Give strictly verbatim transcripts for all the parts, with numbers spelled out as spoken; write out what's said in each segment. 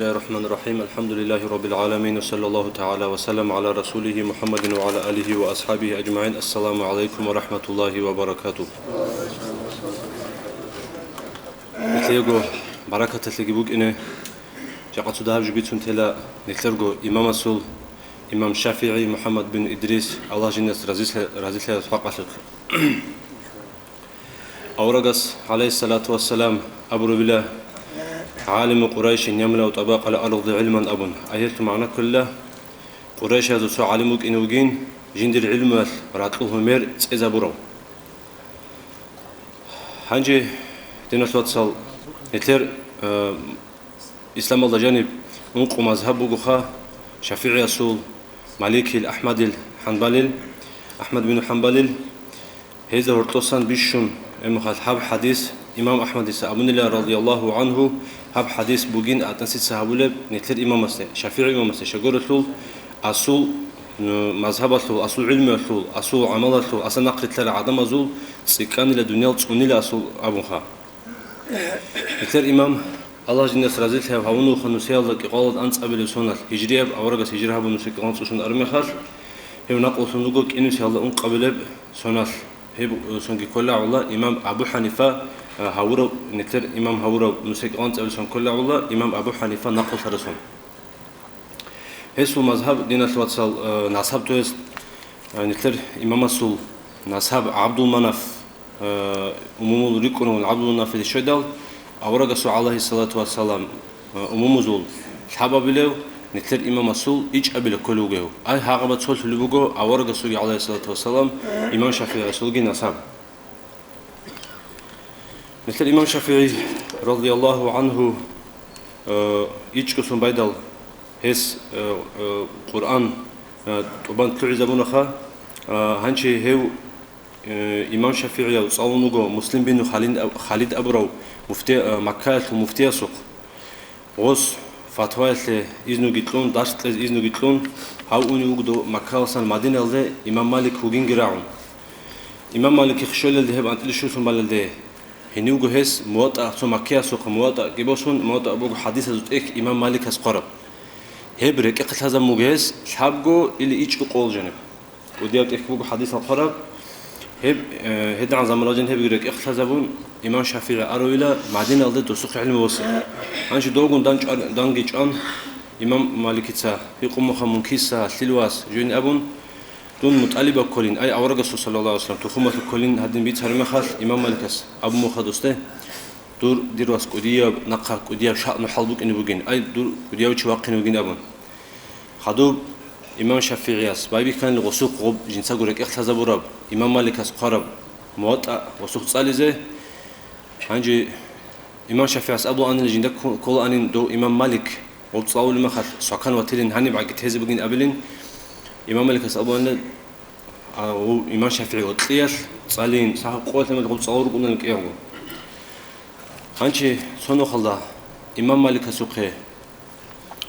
بسم الله الرحمن الرحيم. الحمد لله رب العالمين، وصلى الله تعالى وسلم على رسوله محمد وعلى آله وأصحابه أجمعين. السلام عليكم ورحمة الله وبركاته. Нилъего баракаталъеги букӀине, жакъа цо дагьаб жо бицун тела нилъерго имамасул, имам ШафигӀи МухӀаммад бин Идрис, Аллагь жинас разилъа-, разилъаяс хӀакъалъулъ. Аварагас, гӀалайгьиссалату вассалам, абурабила: «ГӀалиму Къурайшин ямлау тӀабакъал арди гӀилман», – абун. Ай гьелъул магӀна кколила: Къурайшазул цо гӀалим вукӀине вугин, жиндир гӀилмуялъ ракьул гьумер цӀезабурав. Гьанже, диналъ вацал, нилъер, э, исламалда жаниб ункъо мазгьаб бугоха: ШафигӀиясул, Маликил, АхӀмадил, ХӀанбалил, АхӀмад бин ХӀанбалил. Гьезда гьоркьосан бищун, гьеб мехалъ гьаб хӀадис имам АхӀмадица абунила, радияллагьу гӀангьу, гьаб хӀадис бугин атӀнасица гьабулеб нилъер имамасде, ШафигӀи имамасде, щай гурелъул, асул, ну, мазгьабалъул, асул гӀилмуялъул, асул гӀамалалъул, аса нахърилълъарал гӀадамазул цӀикӀкӀанила дуниял цӀунила асул абунха. Нилъер имам, Аллагь жинас разилъаяв, гьавун вуха нусиялда кӀикъоялда анцӀабилеб соналъ, гьижрияб, аварагас гьижра гьабун нусиялда кӀикъоялда анцӀцӀулъ араб мехалъ, гьев накълулъун руго кӀинусиялда ункъабилеб соналъ. Гьеб сонги кколагӀула имам Абу ХӀанифа, а, гьавурав, нилъер имам гьавурав нусиялда кӀикъоялда анцӀабилеб сон кколагӀула имам Абу ХӀанифа накълулъараб сон. Гьесул мазгьаб, диналъ вацал, э, насаб, то есть, э, нилъер имамасул насаб ГӀабдулманаф, э, умумул рикӀкӀунев ГӀабдулманафил щведал, аварагасул, гӀалайгьиссалату вассалам, э, умумузул лъабабилев, нилъер имамасул ичӀабилев кколев вугев. Ай гьагъаба цолъулеб буго аварагасулги, гӀалайгьиссалату вассалам, имам ШафигӀиясулги насаб. Нилъер имам ШафигӀи, радияллагьу гӀангьу, э, ичӀго сон байдал, гьес, э, э, Къуръан, э, тӀубан лъугӀизабунаха. Э, гьанчи гьев, э, имам ШафигӀияв цӀалун вуго Муслим бин Халид, Халид абурав муфти-, э, Маккаялъул муфтиясухъ. Гъос фатваялъе изнуги кьун, дарс кьезе изнуги кьун, гьав унев вуго Маккаласан Мадиналде имам Малик вугинги рагӀун. Имам Маликихъ щвелалде гьеб анкьилищуллъун балалде, гьенивго гьес Муватта, цо Маккиясухъа Муватта кибосун, Муватта буго хӀадисазул тӀехь имам Маликас хъвараб. Гьеб рекӀехъе лъазабун буго гьес лъабго или ичӀго къоял жаниб. КӀудияб тӀехь буго хӀадисал хъвараб. Гьеб, э, гьедигӀан заманалда жин гьебги рекӀехъе лъазабун, имам ШафигӀи аравила Мадиналде досухъе гӀилму босе. Гьанже довгун дан чӀван-, данги чӀван, имам Маликица гьикъун муха: «Мун киса, лъил вас?» – жойин абун, дун МутӀалибаб кколин, ай аварагасул, саллаллагьу гӀалайгьи вассалам, тухумалъул кколин гьадин бицараб мехалъ, имам Маликас абун муха досде: «Дур, дир вас, кӀудияб нахъа, кӀудияб шагьну хӀал букӀине бугин. Ай, дур кӀудияв чи вахъине вугин», – абун. Хадуб имам ШафигӀияс байбихьанила гъосухъ гъоб жинцаго рекӀехъ лъазабураб, имам Маликас хъвараб Муватта гъосухъ цӀализе. Гьанже имам ШафигӀияс абулаанила жинда кку-, кколаанин дов имам Малик, гъоб цӀалулеб мехалъ свакан ватилин, гьаниб гӀаги тезе бугин абилин. Имам Маликас абулаанила, а, гъов имам ШафигӀи вокьиялъ цӀалин, сахаб къоялъ гъоб цӀалул рукӀунани кӀиявго. Гьанчи цо нухалда имам Маликасухъе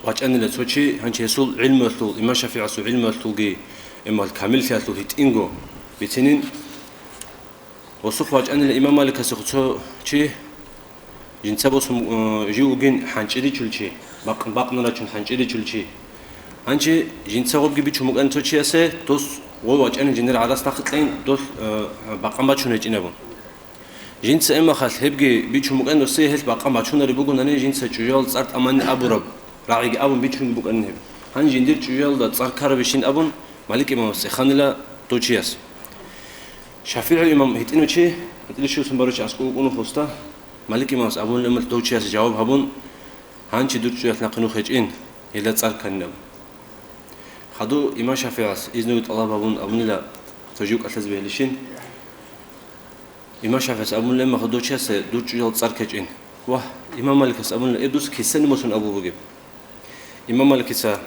вачӀанила цо чи, гьанчи гьесул гӀилмуялъул, имам ШафигӀасул гӀилмуялъулги, имал камиллъиялъул гьитӀинго бицинин. Гъосухъ вачӀанила имам Маликасухъ цо чи, жинца босун, э, жив вугин хӀанчӀи ричул чи, бакъ-, бакънарачун хӀанчӀи ричул чи. Гьанчи жинца гъобги бичун букӀан цо чиясе, дос гъов вачӀанин жинер гӀарац нахъе кьейин, дос, э, бакъан бачун гьечӀин абун. Жинца эмахалъ гьебги бичун букӀан, досие гьелъ бакъан бачунареб бугонани, жинца чӀужуял цӀар тӀаманин абураб рагӀиги абун бичунги букӀанин гьеб. Гьанже жиндир чӀужуялда цӀар ккарабищин абун, Малик имамас цӀеханила дов чияс. ШафигӀи имам гьитӀинав чи, гьитӀинав чи вуссун барав чи аскӀов вукӀун вух гъосда, Малик имамас абунила гьелъ дов чиясе жаваб гьабун: «Гьанчи дур чӀужуялъ нахъе нух гьечӀин, гьелда цӀар кканин», – абун. Хадуб имам ШафигӀас изнуги тӀалаб гьабун абунила, цо жив кӀалъазе бегьилищин. Имам ШафигӀас абунила гьеб мехалъ дов чиясе: «Дур чӀужуялда цӀар ккечӀин». Вагь, имам Маликас абунила: «Гьеб дус кисани босун абулеб бугеб?» Имам Маликица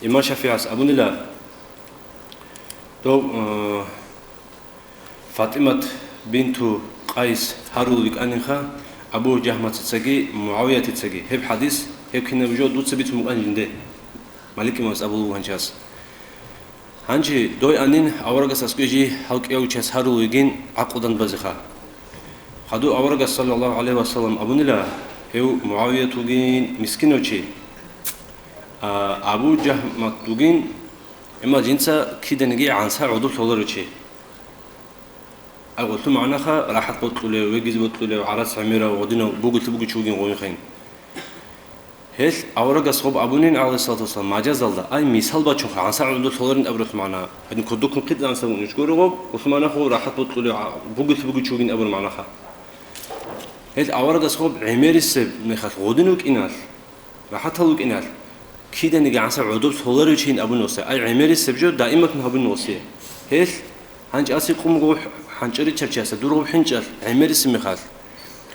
имам ШафигӀас абунила: «Дов, э, ФатӀимат бинту Къайс гьарулел рикӀкӀанинха Абу Жагьмацицаги МугӀавиятицаги гьеб хӀадис, гьеб кинаб жо дуца бицун букӀанин жинде». Малик имамас абулеб буго гьанчи гьас. Гьанчи дой анин, аварагас аскӀове жий гьав кӀиявичияс гьарулев йигин гӀакълу данде базеха. Хадуб аварагас, саллаллагьу гӀалайгьи вассалам, абунила: «Гьев МугӀавият вугин мискинав чи, А, Абу Жагьмат вугин, имал жинца киданиги гӀанса гӀодоб лъоларев чи. Ай гъолъу магӀнаха рахӀат бокьулев, вегиз бокьулев, гӀарац гӀемерав, гъодинав бугелъи бугев чи вугин гъовин хъин. Гьелъ аварагас гъоб абунин, гӀалайгьиссалату вассалам, мажазалда, ай мисал бачунха, гӀанса гӀодоб лъоларин абуралъ магӀна. Гьадин кодоб ккун хъитӀ гӀанса вукӀунев чи гуро гъоб, гъолъу магӀнаха гъоб рахӀат бокьулев, а, бугелъи бугев чи вугин абураб магӀнаха. Гьелъ аварагас гъоб гӀемерисеб мехалъ гъодин вукӀиналъ, рахӀатал вукӀиналъ, киданиги гӀанса гӀодоб лъоларев чийин абун васай, ай гӀемерисеб жо даиматун гьабун васай. Гьелъ, гьанже асе къумго хӀанчӀаричаб чияса дургъуб хӀинчӀалъ гӀемерисеб мехалъ,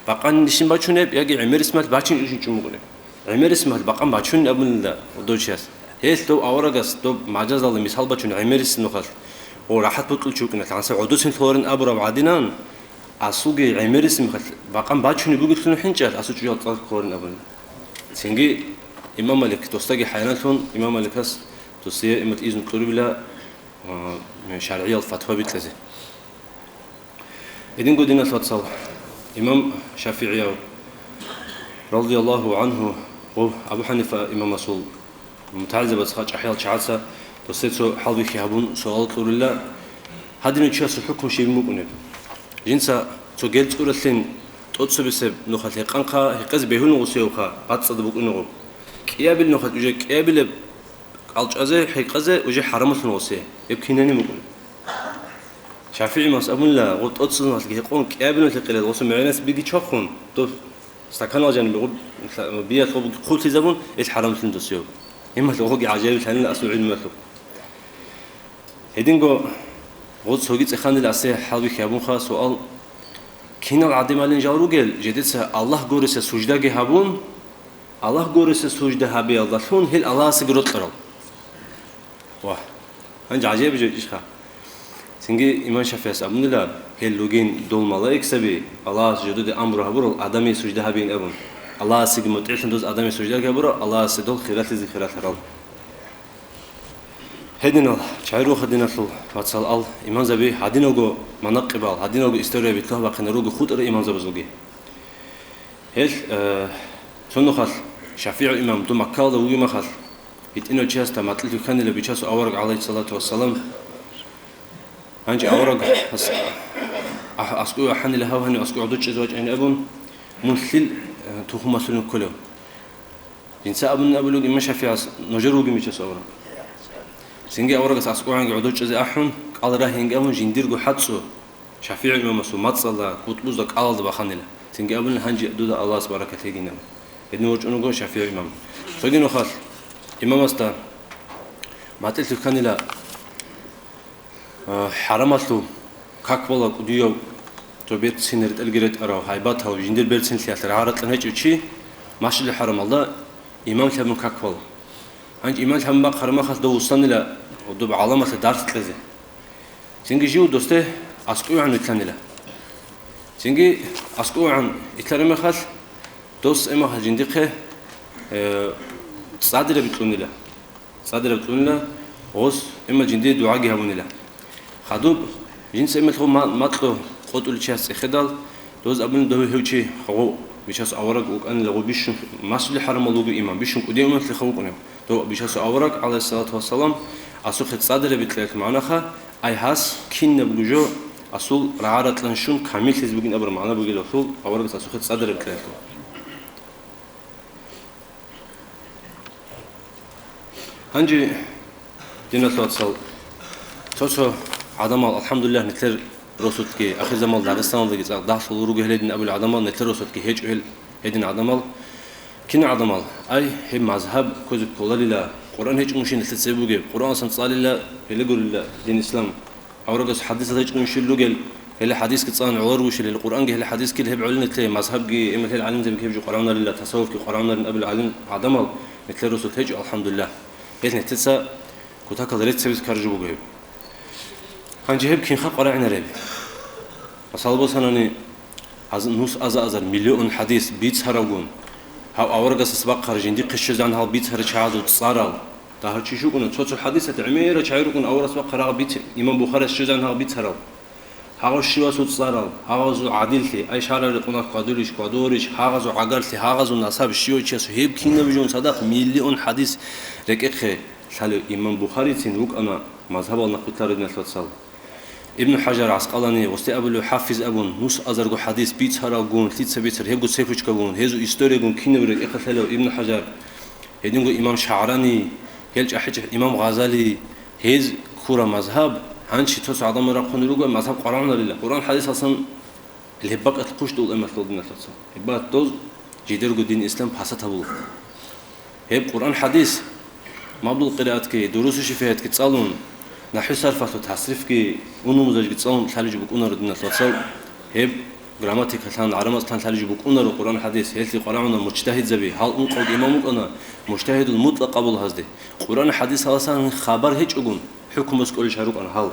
бакъанищин бачунеб яги гӀемерисеб мехалъ бачин ишин чӀумукӀунеб? ГӀемерисеб мехалъ бакъан бачунин абунила дов чияс. Гьелъ дов аварагас доб мажазалда мисал бачун гӀемерисеб мехалъ, о, рахӀат бокьулев чи вукӀиналъ гӀанса гӀодосин лъоларин абураб гӀадинан, асулги гӀемерисеб мехалъ бакъан бачунеб бугелъул хӀинчӀалъ асул чӀужуялъ цӀар кколарин абуна. Цинги имам Малик досдаги хӀайранлъун, имам Маликас досие имат изну кьурибила, а, шаргӀиял фатва бикьизе. Гьединго, диналъ вацал, имам ШафигӀияв, радияллагьу гӀангьу, гъо Абу ХӀанифа имамасул мутагӀилзабаз хъачӀахӀиял чагӀаца досие цо хӀалбихьи гьабун суал кьурила, гьадинав чиясул хӀукму щиб букӀунеб? Жинца цо гел цӀуралъин тӀоцебесеб нухалъ гьекъанха, гьекъезе бегьулин гъусевха, бацӀцӀадаб букӀунего. КӀиабил нухалъ уже кӀиабилеб кӀалчӀазе, гьекъезе уже хӀарамулъун гъусе, гьеб кинани букӀун. ШафигӀи мазгьабунила гъо тӀоцебесеб нухалъги гьекъон кӀиабил нухалъ гьекъилел гъусул мегӀерас биги чохун, дов стаканал жаниб гъо биялъ гъо хъулъизабун, ил хӀарамлъун досиев. Ималъ гъоги гӀажаиблъанила асул гӀилмуялъул. Гьединго гъо цоги цӀеханила асе хӀалбихьи гьабунха суал: кинал гӀадамалин жал ругел, жедеца Аллагь гуреса суждаги гьабун, Аллагь гуреса сужда гьабиялдалъун гьел Аллагьасеги рокьарал? Вагь, гьанже гӀажаиб жо ишха. Цинги имам ШафигӀияс абунила, гьел ругин дол малаикзаби, Аллагьас жододе амру гьабурал, Адамие сужда гьабиин абун. Аллагьасеги мутӀигӀлъун доз Адамие суждаги гьабурал, Аллагьасе дол хиралъизе хиралъарал. Гьединал, чагӀи руха, диналъул вацал, ал имамзаби гьадиналго манакъибал, гьадиналго история битӀун бахъина руго хутӀарал имамзабазулги. Гьел, э, цо нухалъ ШафигӀи имам дун Маккалда вугеб мехалъ, гьитӀинав чиясда макьилъ вихьанила Бичасул авараг, гӀалайгьиссалату вассалам. Гьанже авараг ас-, а-, аскӀове ахӀанила гьав, гьанив аскӀове гӀодов чӀезе вачӀайин абун, мун лъил, э, тухумалъулин кколев? Жинца абун абулев имам ШафигӀияс, нужер вугин Бичасул авараг. Цинги аварагас аскӀовегӀанги гӀодов чӀезе ахӀун, кӀал рагьинги абун, жиндирго хӀацӀцӀу ШафигӀи имамасул мацӀалда, кутӀбузда, кӀалалда баханила. Цинги абунила, гьанже дуда Аллагьас баракат гьегин абун. Гьедин ворчӀун вуго ШафигӀи имам. Цоги нухалъ имамасда макьилъ вихьанила, а, хӀарамалъул как бала кӀудияв, цо берцин ретӀелги ретӀарав, гьайбатав, жиндир берцинлъиялъ рагӀа-ратӀан гьечӀев чи Масжидул ХӀарамалда имамлъи гьабун как бала. Гьанже имамлъи гьабун бахъараб мехалъ дов вуссанила доб гӀаламалъе дарс кьезе. Цинги жив досде аскӀовегӀан вилълъанила. Цинги аскӀовегӀан вилълъараб мехалъ, дос эмагьал жиндихъе, э, цӀадираб кьунила. ЦӀадираб кьунила, гъос эмал жиндие дугӀаги гьабунила. Хадуб, жинца эмалъ гъо ма-, макьу къотӀулев чияс цӀехедал, доз абуни, дов гьев чи гъо Бичасул авараг вукӀанила, гъо бищун Масжидул ХӀарамалда вуго имам, бищун кӀудияв имамлъиха вукӀунев. Дов Бичасул авараг, гӀалайгьиссалату вассалам, асухъе цӀадираб бикьаралъ магӀнаха, ай гьас кинабго жо асул рагӀа-ратӀан щун камиллъизе бугин абураб магӀна бугелалъул, аварагас асухъе цӀадираб бикьаралъул. Гьанже, диналъул вацал, цо-цо гӀадамал, алхӀамдулиллагь, нилъер росулъги, ахирзаман Дагъистаналдаги цӀакъ дагьлъулел руго гьеледин абулел гӀадамал, нилъер росулъги гьечӀо гьел гьедин гӀадамал. Кин гӀадамал? Ай, гьеб мазгьаб ккозе кколарила, Къуръан гьечӀо мушин нилъер цебе бугеб, Къуръанасан цӀалила, гьеле гурила дин ислам. Аварагас хӀадисал гьечӀо мушин ругел, гьеле хӀадисги цӀан гӀолар рушилел, Къуръанги гьеле хӀадисги гьеб гӀолин нилъее мазгьабги, эмал гьел гӀалимзабиги гьеб жо къваригӀунарила, тасаввуфги къваригӀунарин абулел гӀалим гӀадамал нилъер росулъ гьечӀо, алхӀамдулиллагь. Гьел нилъеца кутакал рецц гьабизе ккараб жо буго гьеб. Гьанже гьеб кинха къваригӀунареб? Масала босанани, аз-, нус аза-азар миллион хӀадис бицаравгун, гьав аварагасдаса бахъараб жиндихъе щвезегӀан гьал бицарал чагӀазул цӀарал дагьав чи вукӀуна, цо-цо хӀадисалъ гӀемерал чагӀи рукӀун аварагас бахъараб гьал биц-, имам Бухарияс щвезегӀан гьал бицарал. гьагъав щивасул цӀарал, гьагъазул гӀадиллъи, ай шаргӀалъ рекъон хьвадурищ, хьвадурищ, гьагъазул гӀагарлъи, гьагъазул насаб щивав чиясул, гьеб кинаб жо цадахъ миллион хӀадис рекӀехъе лъалев имам Бухарицин вукӀана мазгьабал нахъвилълъарав, диналъ вацал. Ибн ХӀажар ГӀаскъалани, гъосде абулев ХӀафиз абун, нус азарго хӀадис бицаралгун, лъица бицар, гьебго цепочкагун, гьезул историягун кинаб рекӀехъе лъалев Ибн ХӀажар, гьединго имам ШагӀрани, гьел чӀахӀи-чӀахӀи имам Гъазали, гьез ккураб мазгьаб, гьанчи цо-цо гӀадамал рахъун руго, мазгьаб къварагӀунарила. Къуръан хӀадисалсан Гьеб бакӀалъ хъущтӀул эмалъул, диналъ вацал. Гьеб бакӀалъ доз жидерго дин ислам пасат гьабула. Гьеб Къуръан хӀадис, мабдул къираатги, дурусу шифиятги цӀалун, нахӀви сарфалъу тасрифги, унумузажги цӀалун лъалеб жо букӀунаро, диналъ вацал. Гьеб грамматикалъан, гӀарамацлъан лъалеб жо букӀунаро Къуръан хӀадис, гьелъие къварагӀуна мужтагьидзаби, гьал ункъавги имам вукӀана, мужтагьидул мутӀлакъ абула гьазде. Къуръан хӀадисаласан хабар гьечӀогун, хӀукму босун кӀолел чагӀи рукӀана гьал.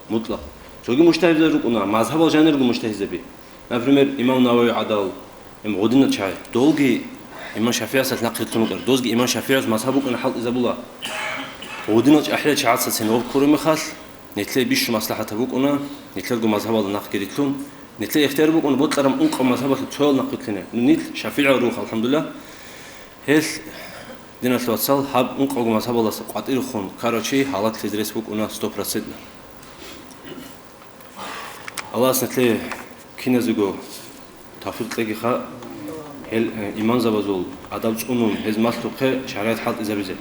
МутӀлакъ. Цоги мужтагьидзаби рукӀуна, мазгьабал жанирго мужтагьидзаби. Например, имам Навави гӀадал, им гъудинал чагӀи. Долги имам ШафигӀасда нахърилълъун рукӀана. Дозги имам ШафигӀас мазгьаб букӀана хӀалтӀизабула. Гъудинал чӀахӀиял чагӀацацин гьеб ккураб мехалъ, нилъее бищун маслахӀат букӀуна, нилъерго мазгьабалда нахъги рилълъун, нилъее ихтияр букӀуна бокьараб ункъаб мазгьабалъул цоял нахърилълъине. Ну, нилъ ШафигӀал руго, алхӀамдулиллагь. Гьелъ, диналъ вацал, гьаб ункъабго мазгьабалдаса къватӀирехун ккарав чи гьалаклъизе рес букӀуна сто процентно. Аллагьас нилъее киназего тавфикъ кьегиха, гьел, э, имамзабазул адаб цӀунун, гьез малъухъе шаригӀат хӀалтӀизабизе.